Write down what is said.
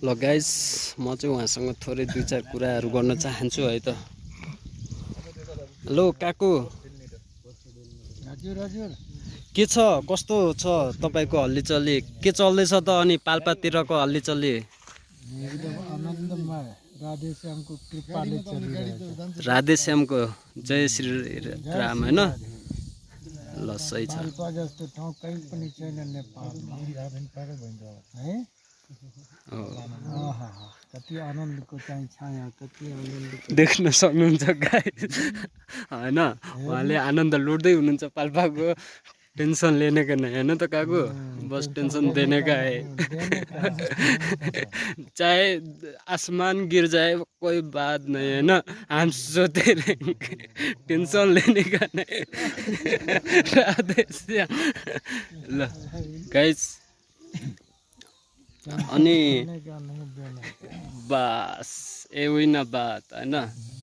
ल गाइस म चाहिँ उहाँसँग थोरै दुई चार कुराहरू गर्न चाहन्छु है त। हेलो काकु, हजुर हजुर के छ कस्तो छ तपाईको हल्लीचल्ली के चल्दैछ त? अनि पाल्पातिरको हल्लीचल्ली एकदम आनन्दमय राधेश्यामको कृपाले चलिरहेछ। राधेश्यामको जय श्री राम हैन। ल सही छ। पाल्पा जस्तो ठाउँ कहीँ पनि छैन नेपालमा है। आहा, कति आनन्दको चाहिँ छाया, कति आनन्दको देख्न सक्नुहुन्छ गाइस हैन, उहाँले आनन्द लुट्दै हुनुहुन्छ पाल्पाको। टेंशन लेने का नहीं है ना तो काकू, बस टेंशन देने का है। चाहे आसमान गिर जाए कोई बात नहीं है ना, हम सोते रहेंगे, टेंशन लेने का नहीं। राधे श्याम। ल गाइस अनि देने का नहीं देने का। बस ए होइन बात हैन।